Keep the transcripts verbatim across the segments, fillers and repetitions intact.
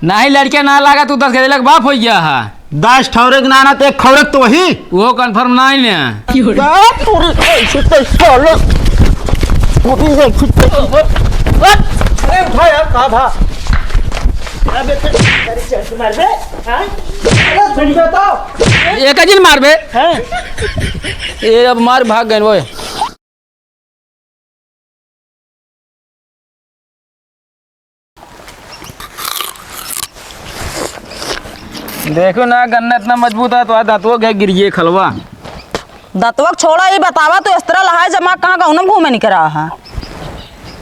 नाही लड़के ना लागा, तू दस गदेला के बाप होइ गया है। दस ठौरे के नाना तो एक खौरे के तो वही। वो confirm नाही ने। बाप रे, ऐसे तो साले। वो भी ऐसे तो। अरे उठा यार, का भा? अबे तेरे चल मार बे। हाँ? अरे सुन बे तो। एक जिन मार बे। हाँ? ये अब मार भाग गए वो। देखो ना, गन्ना इतना मजबूत है, तो आज दांतवा के गिर गए खलवा। दांतवा के छोड़ा, ये बतावा, तू इस तरह लहाए जमा कहाँ गौनम घूमे निकरा है?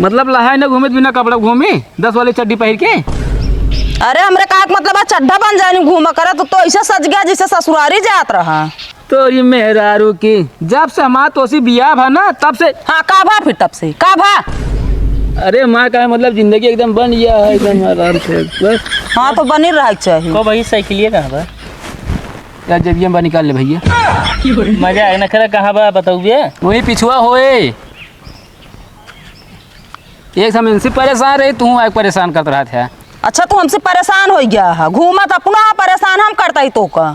मतलब, लहाए ना घूमे, बिना कपड़ा घूमी, दस वाली चड्डी पहिर के? अरे, हमरे का मतलब है, चड्ढा बन जाए, घूमा करा, तू तो ऐसे सज गया, जैसे ससुरारी जात रहा। तोरी मेहरारू की, जब से हमार तोसी बियाह भा ना, तब से। हाँ, का भा फिर तब से? का भा? अरे माँ, का मतलब, जिंदगी एकदम बन गया है, एकदम आराम से, बस। हाँ, तो बनी रहा के चाहिए। को भाई, साइकिलिया कहाँ बा? यार, जेबिया में बा, निकाल ले भैया। मजा आए ना, खरा कहाँ बा, बताऊ बे? वही पिछुआ होए। एक समय इनसे परेशान रही, तू आके परेशान करत रहत है। अच्छा, तू हमसे परेशान हो गया है, घूमत अपना परेशान हम करता ही तो का।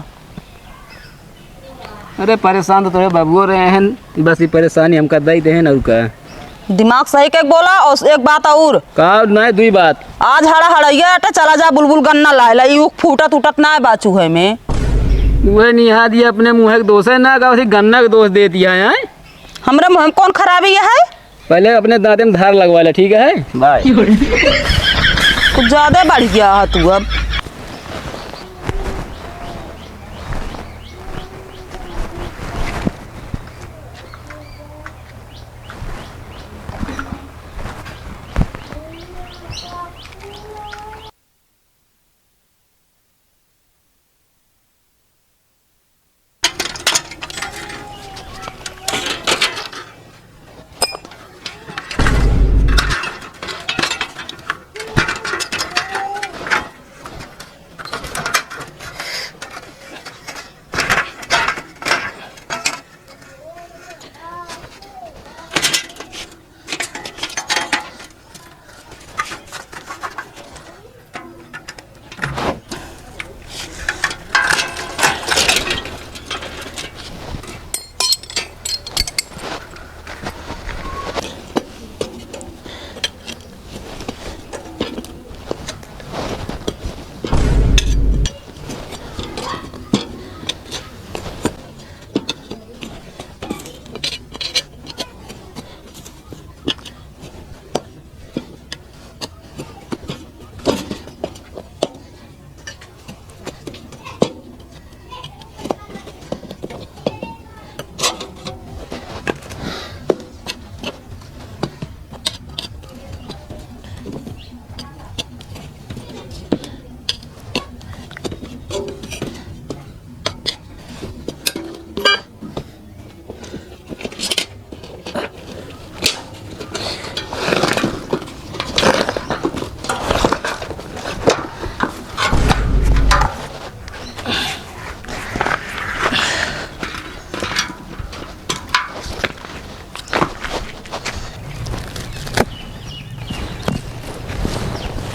अरे परेशान तो तोरे बाबुओ रहे हैं, बस ये परेशानी हमका दई दे हैं और का। दिमाग सही के बोला। और एक बात और। का नहीं, दुई बात। आज हड़ा हड़ैया अटे, चला जा बुलबुल गन्ना लाए ला, यू फूटत उटत ना है बाचू है में। वह निहा दिया अपने मुँह के दोष है ना, का उसी गन्ना के दोष दे दिया है। हमरे मुँह में कौन खराबी है? पहले अपने दांते में धार लगवा ले, ठीक है? बाय। कुछ ज्यादा बढ़ गया है तू अब।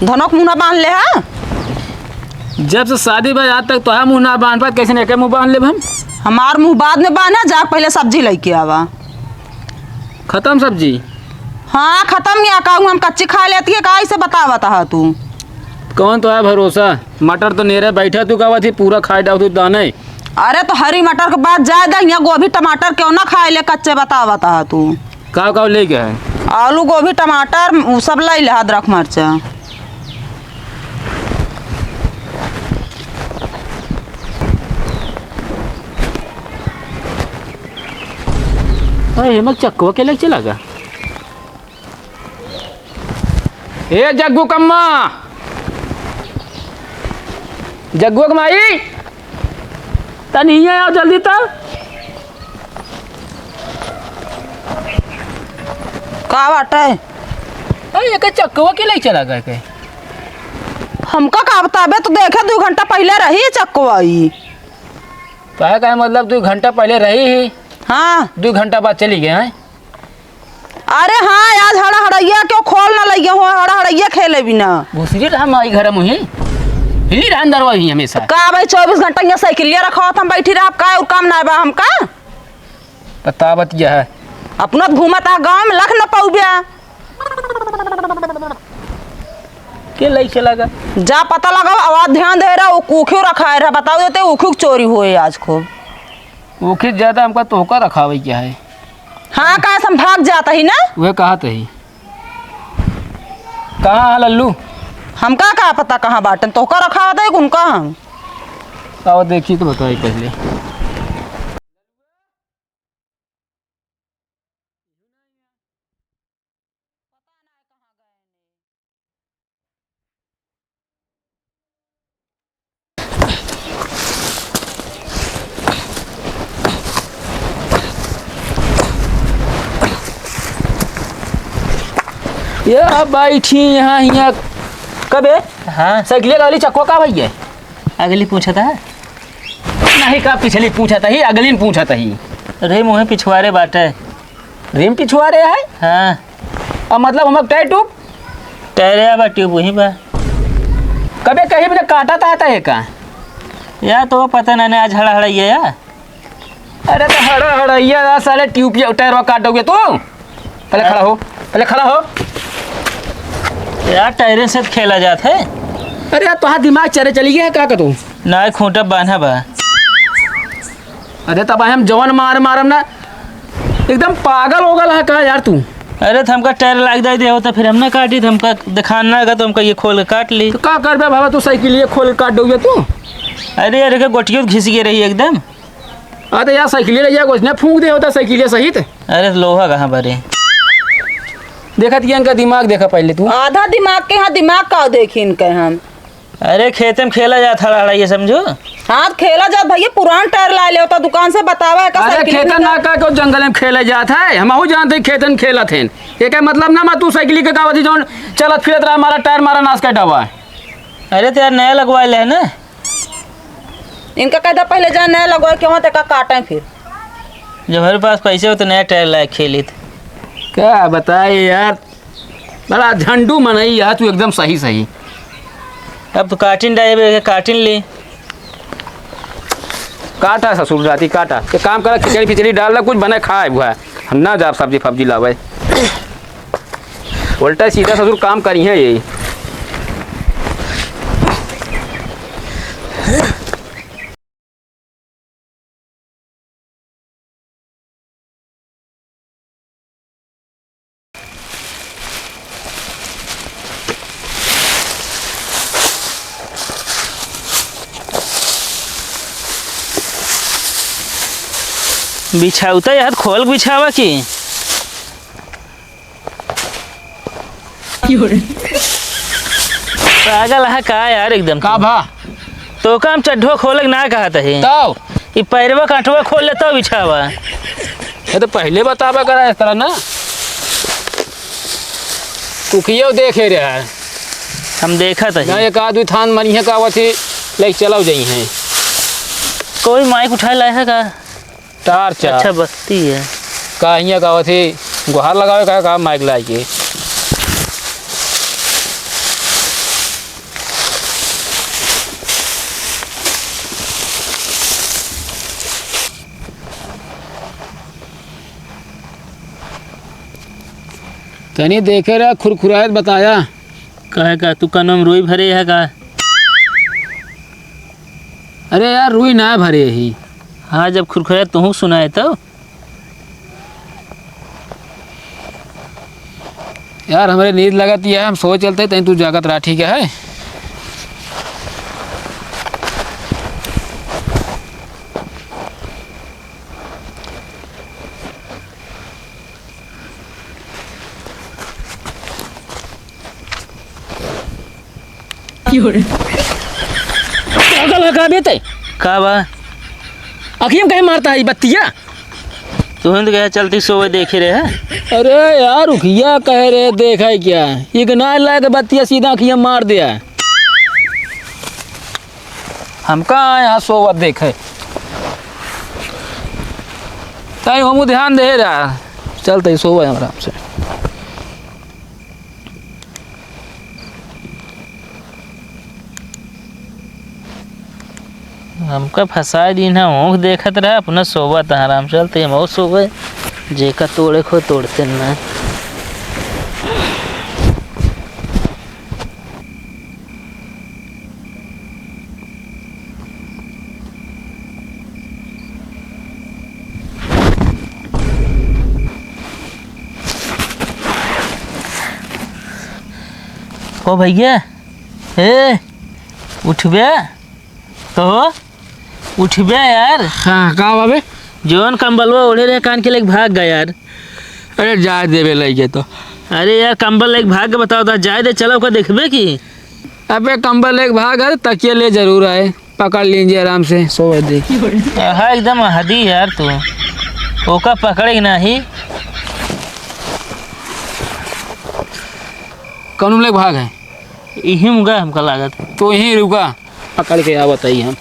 धनोक मुँह ना बांध ले हा? जब से शादी भा आज तक तोहार मुँह ना बांध पात, कैसे एके मुँह बांध लेब हम? हमार मुँह बाद में बांधा, जा पहले सब्जी लेके आवा। खत्म सब्जी? हाँ, खत्म या का, हम कच्ची खा लेती है, का इसे बतावत हा तू? कौन तोहार भरोसा? मटर तो नेरे बैठा, तू कहवा थी पूरा खाए डाल तू दाने। अरे तो हरी मटर के बात जाए दे, यहाँ गोभी टमाटर क्यों ना खाए ले कच्चे, बतावत हा तू? का का लेके है? आलू, गोभी, टमाटर, उ सब लइ ले, अदरक, मरचा। अरे, हेमक चक्को के लेके चला गा। ए जग्गू कम्मा, जग्गू के माई, तनी हियाँ आओ जल्दी त। का बाटे? अरे, एके चक्कवा के लेके चला गए के? हमका का बताबे, तो देखे दू घंटा पहिले रही चक्कवा ई। काहे, काहे मतलब दू घंटा पहिले रही ही? हाँ। दू घंटा बाद चली गए हैं? अरे हाँ, आज हड़ा हड़ैया क्यों खोल ना लइया हो, हड़ा हड़ैया खेले बिना। घुसरी रहा माई घर में ही। हिली रहा अंदर वही हमेशा। का भाई, चउबीस घंटा हियाँ साइकिलिया रखावत हम बैठी रहब का? अउर काम नाहीं बा हमका? बतावत यह है। अपना घूमत आ गाँव में, लख न पउब्या। के लई चला गा? जा पता लगावा, आवाज ध्यान दे रहा, उ-, उखियो रखाए रहा, बताओ देते, उखियो चोरी होए आज खूब। उखियो ज्यादा हमका तोहका रखावे क्या है? हाँ, का से हम भाग जात ही ना? वह कहा तही। कहाँ है लल्लू? हमका का पता कहाँ बाटन, तोहका रखावत है कि उनका हम? आओ देखी तो बताई पहले। ये अब बैठी यहाँ, हियाँ। कबे? हाँ। साइकिलिया का वाली चक्को का भैया? अगली पूछत है। नहीं, का पिछली पूछत ही, अगली न पूछत ही। अरे, मुँहे पिछुआरे बाटे। रिम पिछुआरे है? हाँ। अब मतलब हम टायर ट्यूब? टायर या बा, ट्यूब वही बा। कबे कहीं भी काटा ता है का? या तो पता नहीं, नहीं, आज हड़ा हड़ा ये या। अरे तो हड़ा हड़ा ये या, साले ट्यूब या टायर वा काटोगे तू? पहले खड़ा हो, पहले खड़ा हो। यार, टायरे से खेला जात है। अरे यार, तोहार दिमाग चरे चली गया है का, का तू? ना, खूंटा बांधा बा। अरे तब हम जवन मार मारम ना, एकदम पागल हो गल है का यार तू? अरे तो हमका टायर लाग जाए दे हो तो फिर हम ना काटी, तो हमका दिखान ना लगा तो हमका ये खोल के काट ली। तो का करबे बाबा, तू साइकिल ये खोल के काट दोगे तू? अरे यार, के गोटियों घिस गए रही एकदम। अरे यार, साइकिल ले जा, कुछ ना फूंक दे होता साइकिल सहित। अरे लोहा कहाँ भरे? देखत ये इनका दिमाग देखा पहले तू। आधा दिमाग के यहाँ दिमाग का देखी इनके हम। अरे खेते में खेला जात हड़ा हड़ा, ये समझो। हाँ, खेला जात भैया, पुरान टायर लाए ले होता दुकान से, बतावा है का अरे साइकिल खेतन निकाल। ना का, क्यों जंगल में खेला जात है, हम आहू जानते खेतन खेलत हैं। ये क्या मतलब ना, मैं तू साइकिल के कावती जौन चलत फिरत रहा, हमारा टायर मारा नाश कर डबा। अरे तो यार नया लगवा ले है ना। इनका कह दे पहले जा नया लगवा के वहाँ ते का काटें फिर। जब हमारे पास पैसे हो तो नया टायर लाए खेलित। क्या बताए यार, बड़ा झंडू मनई है तू, एकदम सही सही। अब तो काटिन डाले, काटिन ले। काटा ससुर जाती काटा। एक काम करा, खिचड़ी फिचड़ी डाल ला, कुछ बने खाए हुआ है। हम ना जाब सब्जी फब्जी लावे। उल्टा सीधा ससुर काम करी है ये। बिछावता यार, खोल बिछावा की। पागल है का यार एकदम का तू? भा? तो काम चड्ढो खोले के ना कहत है। तब? ई पैरवा कांटवा खोल ले तब बिछावा। ये तो पहले बतावा करा इस तरह ना। तू कियो देखे रहा है। हम देखत है। ना एक आदमी थान मनिया का आवत है, ले चलाओ जाई हैं। कोई माइक उठाए लाए है का? टार्च। अच्छा, बत्ती है। का हियाँ का होथे, गुहार लगावे का, का माइक लाई के। तनी देखे रहा, खुरखुरायत बताया। काहे का, तू कनवा में रुई भरे है का? अरे यार, रुई ना भरे ही। हाँ, जब खुरखुरायत तुहूँ सुनाए तो। यार, हमरे नींद लगत ही है, हम सोए चलते, तहीं तू जागत रहा, ठीक है? पागल है का बे तै? का बा? अखियम काहे मारता है ई बत्तिया? तुहन तो कहे चलती सोवे देखे रहे। अरे यार, उखिया कहे रहे, देखा है क्या? इगना लायक बत्तिया सीधा अखियम मार दिया। हम कहाँ यहाँ सोवत देखे? ताई हमू ध्यान दे रहा। चल ताई सोवे आराम से। हमका फंसाइ दीन है, ऊँख देखत रहा, अपना सोवत है आराम से। चलते हम और सोवे, जेका तोड़े को तोड़ते ना। ओ भइया, ए, उठबे? कहो, उठबे यार। हाँ, का बाबे? जौन कंबलवा ओढ़े रहे, कान के लेके भाग गया यार। अरे, जाए देबे लइके तो। अरे यार, कंबल लेके भाग के बताओ तो, जाए दे, चला ओका देखबे की। अबे, कंबल लेके भाग, अरे, तकिया ले जरूर आए, पकड़ लीजिए आराम से, सो दे। हाँ, एकदम हदी यार तू, ओका पकड़े की नाही। कौन लेके भाग है? इही मुगा हमका लागत। तो यहीं रुका। पकड़ के आवत हई हम।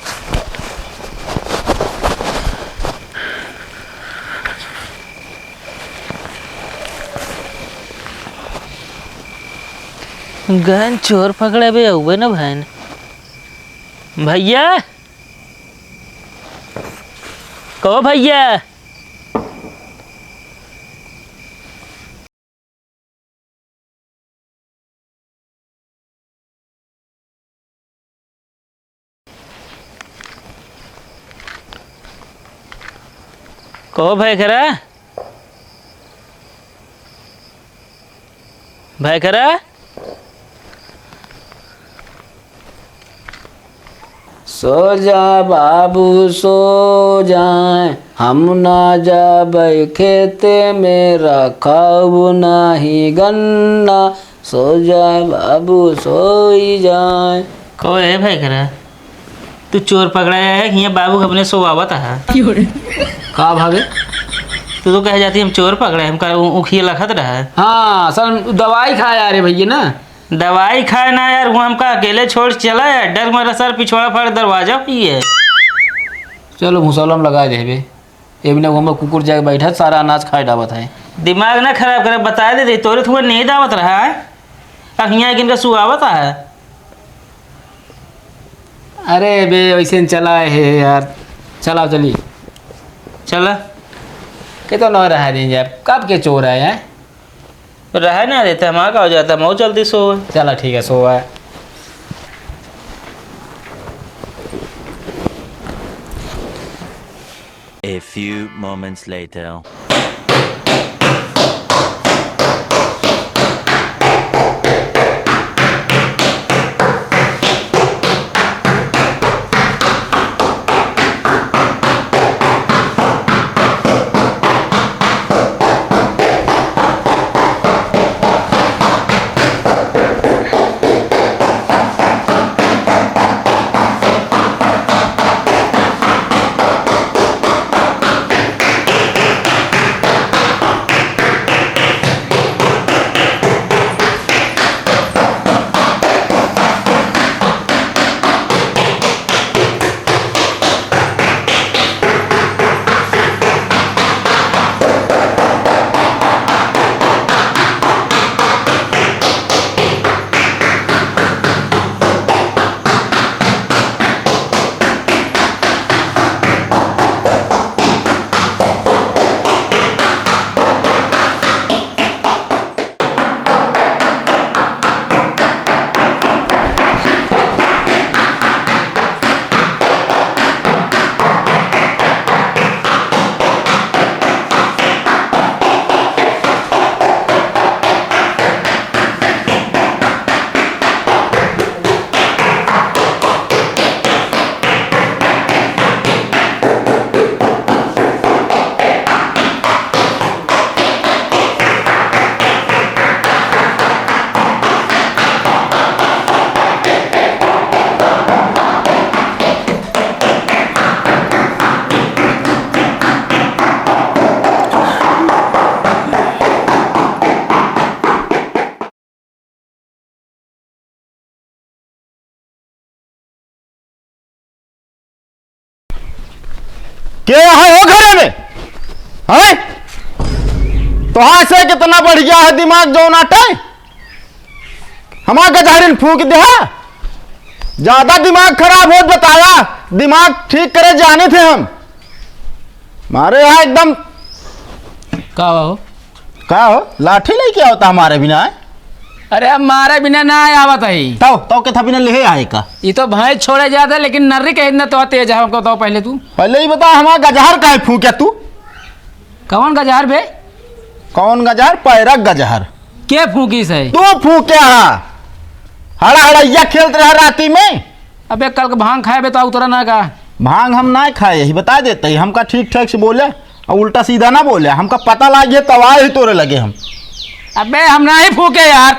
गन चोर पकड़े बे अउबे न भैन। भइया, कहो भइया। कहो भैकरा, भैकरा। सो जा बाबू सो जाए, हम ना जाबै खेते में, रखब नाही गन्ना। सो जा बाबू सोई जाए। कहो ए भैकरा, तू चोर पकड़ा है कि हियाँ बाबू के अपने सोवावत है? का भागे? तू तो कहे जाती हम चोर पकड़े, हमका उ-, उखिया लखत रहा। हाँ, असल दवाई खाए आ रहे भइया ना। दवाई खाए ना यार, वो हमका अकेले छोड़ के चला है, डर मरा सर पिछवाड़ा फाड़ दरवाजा पिए। चलो, भूसा उसा हम लगाए देबे। ए बिना वो हमर कुकुर जाके बैठा, सारा अनाज खाए डाबत है। दिमाग ना खराब करे, बताए दे दे, तोरे थुआ नींद आवत रहा है, अब हियाँ किनका सुआवत है। अरे बे, वैसे न चला है यार, चला चली। चला। के तो न रहा दिन यार, कब के चोर आए हैं? रहा ना देते, हम आ का हो जाता, हम और जल्दी सो। चला ठीक है, सो है। A few moments later. के है हो घरे में? हैं? तोहार से कितना बढ़िया है दिमाग जौन आटे? हमार गजहरिन फूंक देहा। ज्यादा दिमाग खराब होत बताया, दिमाग ठीक करे जाने थे हम। मारे यहाँ एकदम। का हो? का हो? लाठी लेके आवता हमारे बिना, है? अरे, अब मारे बिना ना आवत है। तौ, तौ के था बिना लेहे आए का? ये तो भैंस छोड़े जाते, लेकिन नर्री के इतना तो तेज है, हमको तो पहले तू। पहले ही बता, हमारा गजहर काहे फूंके तू? कौन गजहर बे? कौन गजहर? पैरक गजहर। के फूंकी से? तू फूंके हा। हड़ा हड़ैया खेलत रहा राती में। अबे, कल के भांग खाए बे तो उतरा ना का? भांग हम ना खाए, यही बता देते ही, हमका ठीक ठाक से बोले और उल्टा सीधा ना बोले, हमका पता लाग गया तब आए ही तोरे लगे हम। अबे, हम ना ही फूंके यार।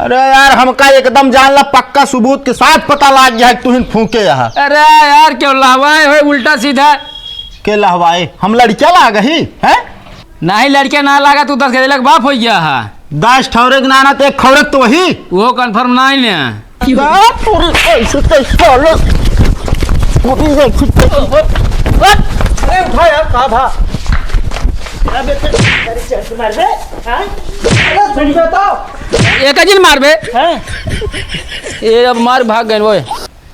अरे यार, हमका एकदम जान ला, पक्का सबूत के साथ पता लाग गया है कि तू ही फूंके यहाँ। अरे यार, क्यों लहवाए हो उल्टा सीधा? के लहवाए? हम लड़किया लाग ही, हैं? नाही लड़किया ना लागा, तू दस गदेला के बाप हो गया है। दस ठौरे के नाना तो एक खौरत तो वही। वो कन्फर्म नाही ने। का पूरी ऐसे तो साले। पूरी ऐसे तो अरे उठा यार, का भा? अबे तेरे चल मार बे, हाँ? अरे सुन बे तो। एक जिन मार बे। हैं? ये अब मार भाग गए वो।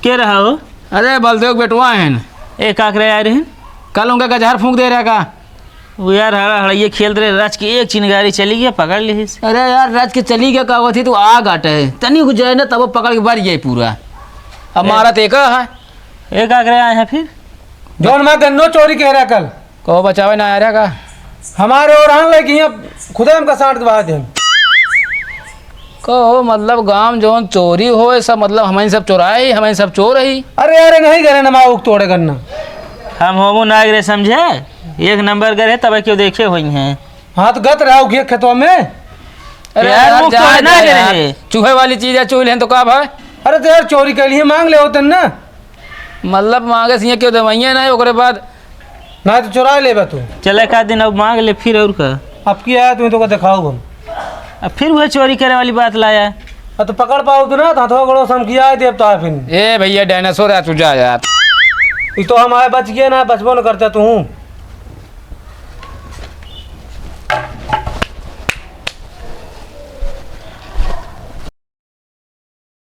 के रहा हो? अरे बलदेव के बेटवा हैं। ए का करे आए रहे? कल उनका गजहर फूंक दे रहा का? वो यार हड़ा हड़ैया खेलत रहे, रच के एक चिनगारी चली गया, पकड़ ली। अरे यार, रच के चली गया का होती तो आग आटे है। तनी कुछ जाए ना तब वो पकड़ के बर जाए पूरा। अब ए- मारा तो एक है। ए का करे आए हैं फिर? जौन माँ गन्नो चोरी कह रहा कल। कहो बचावे ना आ रहा का? हमारे और आन लगी हैं, खुदा हमका सांट के बाहर दे। कहो मतलब गांव जौन चोरी होए सब मतलब हमइन सब चोराए, हमइन सब चोर ही। अरे अरे नहीं करे ना माउक तोड़े गन्ना। हम होमू ना गिरे समझे, एक नंबर करे तब क्यों देखे होई हैं। हाँ तो गत रहा उखिया खेतवा में। अरे यार, यार, वो जा, तोड़े ना जा गिरे यार। हैं। चूहे वाली चीज है, चूहे लें तो का भाई? अरे तो यार चोरी के लिए मांग ले होते ना। मतलब मांगे से क्यों देवइये ना, ओकरे बाद ना तो चुरा लेबा तू। चले का दिन अब मांग ले फिर और का। अब की आया तुम्हें तो का दिखाओ हम। अब फिर वह चोरी करे वाली बात लाया। अब तो पकड़ पाओ तो ना, तो हथवा गोड़ो से हम किया है देव तो फिर। ए भैया, डायनासोर है तू, जा यार। ये तो हमारे बच गया ना, बचबो न करते तू।